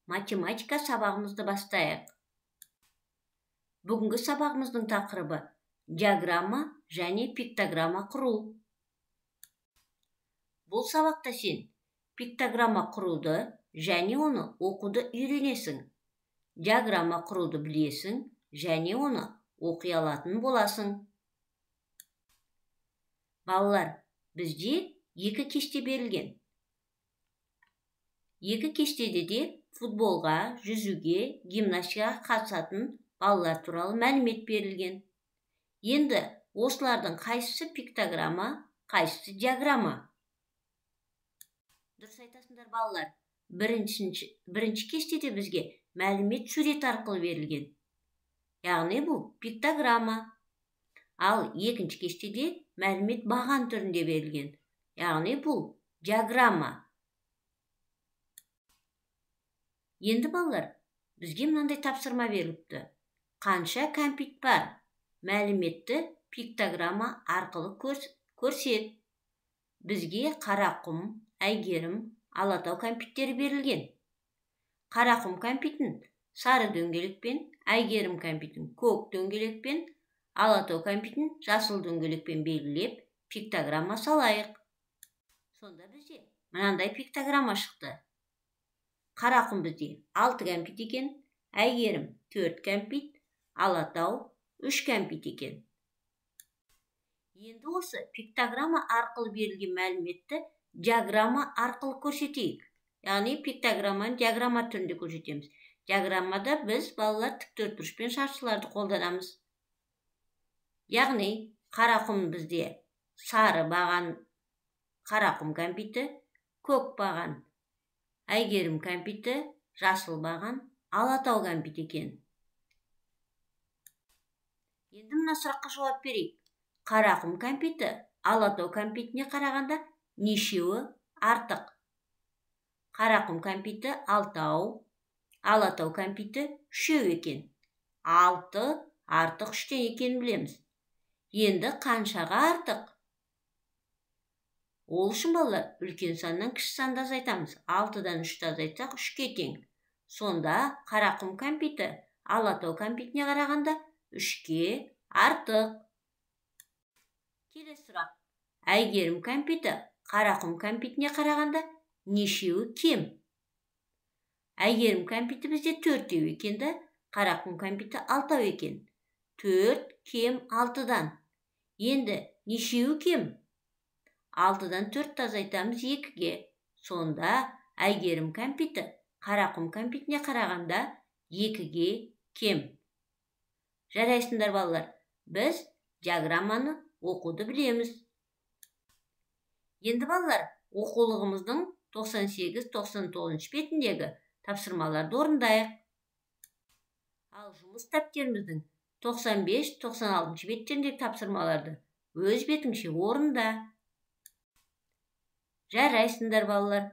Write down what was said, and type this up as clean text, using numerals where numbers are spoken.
Математика сабағымызды бастайық. Бүгінгі сабағымыздың тақырыбы диаграмма және пиктограмма құру. Бұл сабақта сен пиктограмма құруды және оны оқуды үйренесің. Диаграмма құруды білесің және оны оқи алатын боласың. Балалар, бізде екі кесте берілген. Екі кестеде де футболға, жүзуге, гимнастикаға қатысатын балалар туралы мәлімет берілген. Енді осылардың қайсысы пиктограмма, қайсысы диаграмма? Дұрыс айтасыңдар, балалар. Бірінші кестеде бізге мәлімет сурет арқылы берілген. Яғни бұл пиктограмма. Ал екінші кестеде мәлімет баған түрінде берілген. Яғни бұл диаграмма. Енді балалар, бізге мынандай тапсырма беріліпті. Қанша кәмпит бар? Мәліметті пиктограмма арқылы көрсет. Бізге Қарақұм, Әйгерім, Алатау кәмпиттері берілген. Қарақұм кәмпитін сары дөңгелекпен, Әйгерім кәмпитін көк дөңгелекпен, Алатау кәмпитін жасыл дөңгелекпен белгілеп, пиктограмма салайық. Сонда бізде мынандай пиктограмма шықты. Қарақұм бізде 6 кәмпит екен, Әйгерім 4 кәмпит, Алатау 3 кәмпит екен. Енді осы пиктограмма арқылы берілген мәліметті диаграмма арқылы көрсетейік. Яғни пиктограмманы диаграмма түрінде көрсетеміз. Диаграммада біз, балалар, тік төртбұрыш пен шаршыларды қолданамыз. Яғни Қарақұм бізде сары баған Қарақұм кәмпиті, көк баған Әйгерім кәмпиті, жасыл баған Алатау кәмпиті екен. Енді мына сұраққа жауап берейік. Қарақұм кәмпиті Алатау кәмпитіне қарағанда нешеуі артық? Қарақұм кәмпиті 6, Алатау кәмпиті 3 екен. 6 артық 3-тен екенін білеміз. Енді қаншаға артық? Ол үшін, балалар, үлкен саннан кіші санды азайтамыз. 6-дан 3-ті азайтсақ, 3-ке тең. Сонда Қарақұм кәмпиті Алатау кәмпитіне қарағанда 3-ке артық. Келесі сұрақ. Әйгерім кәмпиті Қарақұм кәмпитіне қарағанда нешеуі кем? Әйгерім кәмпиті бізде 4 екен де, Қарақұм кәмпиті 6 екен. 4 кем 6-дан. Енді нешеуі кем? 6-дан 4-ті азайтамыз 2-ге. Сонда Әйгерім кәмпиті Қарақұм кәмпитіне қарағанда 2-ге кем. Жарайсыңдар, балалар. Біз диаграмманы оқуды білеміз. Енді, балалар, оқулығымыздың 98-99 бетіндегі тапсырмаларды орындайық. Ал жұмыс дәптеріміздің 95-96 беттеріндегі тапсырмаларды өз бетіңше орында. Жарайсыңдар, балалар.